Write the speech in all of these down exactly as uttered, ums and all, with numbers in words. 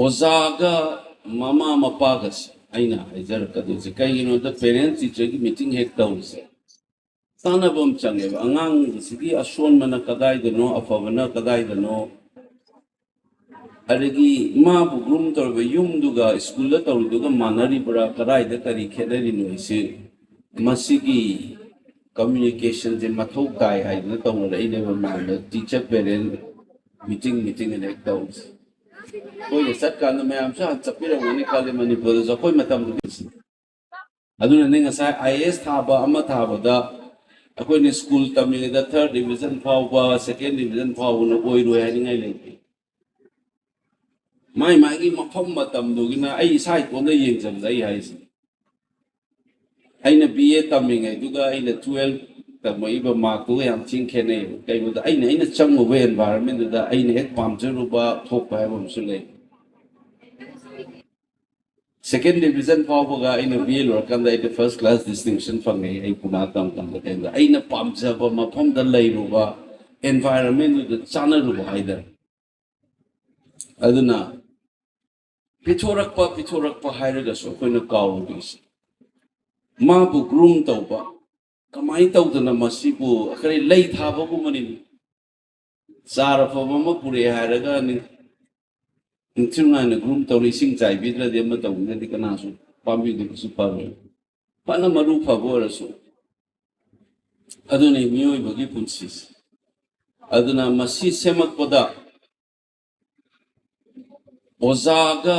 ꯑꯣꯖꯥꯒ ꯃꯃꯥ ꯃꯄꯥꯒꯁꯦ ꯑꯩꯅ ꯍꯥꯏꯖꯔꯛꯀꯗꯣꯏꯁꯦ, ꯀꯩꯒꯤꯅꯣꯗ parent teacher ꯒꯤ meeting ꯍꯦꯛ ꯇꯧꯔꯤꯁꯦ, ꯇꯥꯟꯅꯕ ꯑꯃ ꯆꯪꯉꯦꯕ꯫ ꯑꯉꯥꯡꯁꯤꯒꯤ ꯑꯁꯣꯟꯕꯅ ꯀꯗꯥꯏꯗꯅꯣ, ꯑꯐꯕꯅ ꯀꯗꯥꯏꯗꯅꯣ, ꯑꯗꯒꯤ ꯃꯥꯕꯨ groom ꯇꯧꯔꯤꯕ ꯌꯨꯝꯗꯨꯒ ꯁ꯭ꯀꯨꯜꯗ ꯇꯧꯔꯤꯗꯨꯒ ꯃꯥꯟꯅꯔꯤꯕ꯭ꯔꯥ, ꯀꯗꯥꯏꯗ ꯀꯔꯤ ꯈꯦꯠꯅꯔꯤꯅꯣ ꯍꯥꯏꯁꯤ, ꯃꯁꯤꯒꯤ communication ꯁꯦ ꯃꯊꯧ ꯇꯥꯏ ꯍꯥꯏꯗꯅ ꯇꯧꯅꯔꯛꯏꯅꯦꯕ ꯃꯌꯥꯝꯅ꯫ Teacher parent meeting, meeting ꯑꯅ ꯍꯦꯛ ꯇꯧꯔꯤꯁꯦ꯫ ꯑꯩꯈꯣꯏꯅ ꯆꯠꯀꯥꯟꯗ ꯃꯌꯥꯝꯁꯨ ꯍꯥꯟꯅ ꯆꯠꯄꯤꯔꯝꯒꯅꯤ ꯈꯜꯂꯤ ꯃꯅꯤꯄꯨꯔꯗꯁꯨ, ꯑꯩꯈꯣꯏ ꯃꯇꯝꯗꯗꯤ꯫ ꯑꯗꯨꯅꯅꯦ ꯉꯁꯥꯏ I A S ꯊꯥꯕ ꯑꯃ ꯊꯥꯕꯗ ꯑꯩꯈꯣꯏꯅ ꯁ꯭ꯀꯨꯜ ꯇꯝꯃꯤꯉꯩꯗ third division ꯐꯥꯎꯕ, second division ꯐꯥꯎꯕꯅ ꯑꯣꯏꯔꯣꯏ ꯍꯥꯏꯅꯤꯡꯉꯥꯏ ꯂꯩꯇꯦ꯫ ꯃꯥꯏ ꯃꯥꯒꯤ ꯃꯐꯝ ꯃꯇꯝꯗꯨꯒꯤꯅ ꯑꯩ ꯏꯁꯥ ꯏꯇꯣꯟꯗ ꯌꯦꯡꯖꯕꯗ ꯑꯩ ꯍꯥꯏꯁꯦ, ꯑꯩꯅ B A ꯇꯝꯃꯤꯉꯩꯗꯨꯒ ꯑꯩꯅ twelve ꯇꯝꯃꯛꯏꯕ mark ꯇꯨꯒ ꯌꯥꯝ ꯊꯤꯅ ꯈꯦꯠꯅꯩ꯫ ꯀꯩꯒꯤꯅꯣꯗ ꯑꯩꯅ, ꯑꯩꯅ ꯆꯪꯉꯨꯕ environment ꯗꯨꯗ ꯑꯩꯅ ꯍꯦꯛ ꯄꯥꯝꯖꯔꯨꯕ ꯊꯣꯛꯄ ꯍꯥꯏꯕ ꯑꯃꯁꯨ ꯂꯩ꯫ Second division ꯐꯥꯎꯕꯒ ꯑꯩꯅ B A ꯂꯣꯏꯔꯀꯥꯟꯗ ꯑꯩꯗꯤ first class distinction ꯐꯪꯉꯦ꯫ ꯑꯩ ꯄꯨꯅꯥ ꯇꯝ ꯇꯝꯕ ꯇꯥꯏꯝꯗ ꯑꯩꯅ ꯄꯥꯝꯖꯕ ꯃꯐꯝꯗ ꯂꯩꯔꯨꯕ, environment ꯗꯨꯗ ꯆꯥꯟꯅꯔꯨꯕ ꯍꯥꯏꯇꯥꯔꯦ꯫ ꯑꯗꯨꯅ ꯄꯤꯊꯣꯔꯛꯄ, ꯄꯤꯊꯣꯔꯛꯄ ꯍꯥꯏꯔꯒꯁꯨ ꯑꯩꯈꯣꯏꯅ ꯀꯥꯎꯔꯨꯕꯁꯦ, ꯃꯥꯕꯨ groom ꯇꯧꯕ, ꯀꯃꯥꯏꯅ ꯇꯧꯗꯅ ꯃꯁꯤꯕꯨ ꯈꯔ ꯂꯩ ꯊꯥꯕꯒꯨꯝꯕꯅꯤ꯫ ꯆꯥꯔ ꯑꯐꯕ ꯑꯃ ꯄꯨꯔꯛꯑꯦ ꯍꯥꯏꯔꯒ ꯅꯤꯡ-, ꯅꯤꯡꯊꯤ ꯅꯨꯡꯉꯥꯏꯅ groom ꯇꯧꯔ ꯏꯁꯤꯡ ꯆꯥꯏꯕꯤꯗ꯭ꯔꯗꯤ, ꯑꯃ ꯇꯧꯕꯤꯗ꯭ꯔꯗꯤ ꯀꯅꯥꯁꯨ ꯄꯥꯝꯕꯤꯗꯨ ꯀꯩꯁꯨ ꯐꯔꯣꯏ꯫ ꯐꯅ ꯃꯔꯨ ꯐꯕ ꯑꯣꯏꯔꯁꯨ꯫ ꯑꯗꯨꯅꯤ ꯃꯤꯑꯣꯏꯕꯒꯤ ꯄꯨꯟꯁꯤꯁꯦ꯫ ꯑꯗꯨꯅ ꯃꯁꯤ ꯁꯦꯝꯃꯛꯄꯗ ꯑꯣꯖꯥꯒ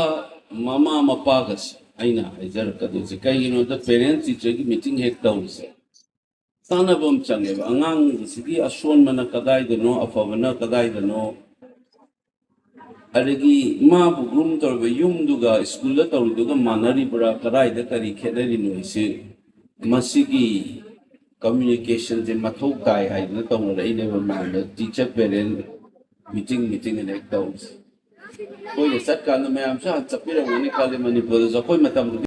ꯃꯃꯥ ꯃꯄꯥꯒꯁꯦ ꯑꯩꯅ ꯍꯥꯏꯖꯔꯛꯀꯗꯣꯏꯁꯦ, ꯀꯩꯒꯤꯅꯣꯗ parent teacher ꯒꯤ meeting ꯍꯦꯛ ꯇꯧꯔꯤꯁꯦ, ꯇꯥꯟꯅꯕ ꯑꯃ ꯆꯪꯉꯦꯕ꯫ ꯑꯉꯥꯡꯁꯤꯒꯤ ꯑꯁꯣꯟꯕꯅ ꯀꯗꯥꯏꯗꯅꯣ, ꯑꯐꯕꯅ ꯀꯗꯥꯏꯗꯅꯣ, ꯑꯗꯒꯤ ꯃꯥꯕꯨ groom ꯇꯧꯔꯤꯕ ꯌꯨꯝꯗꯨꯒ ꯁ꯭ꯀꯨꯜꯗ ꯇꯧꯔꯤꯗꯨꯒ ꯃꯥꯟꯅꯔꯤꯕ꯭ꯔꯥ, ꯀꯗꯥꯏꯗ ꯀꯔꯤ ꯈꯦꯠꯅꯔꯤꯅꯣ ꯍꯥꯏꯁꯤ, ꯃꯁꯤꯒꯤ communication ꯁꯦ ꯃꯊꯧ ꯇꯥꯏ ꯍꯥꯏꯗꯅ ꯇꯧꯅꯔꯛꯏꯅꯦꯕ ꯃꯌꯥꯝꯅ꯫ Teacher parent meeting, meeting ꯑꯅ ꯍꯦꯛ ꯇꯧꯔꯤꯁꯦ꯫ ꯑꯩꯈꯣꯏꯅ ꯆꯠꯀꯥꯟꯗ ꯃꯌꯥꯝꯁꯨ ꯍꯥꯟꯅ ꯆꯠꯄꯤꯔꯝꯒꯅꯤ ꯈꯜꯂꯤ ꯃꯅꯤꯄꯨꯔꯗꯁꯨ꯫ ꯑꯩꯈꯣꯏ ꯃꯇꯝꯗꯗꯤ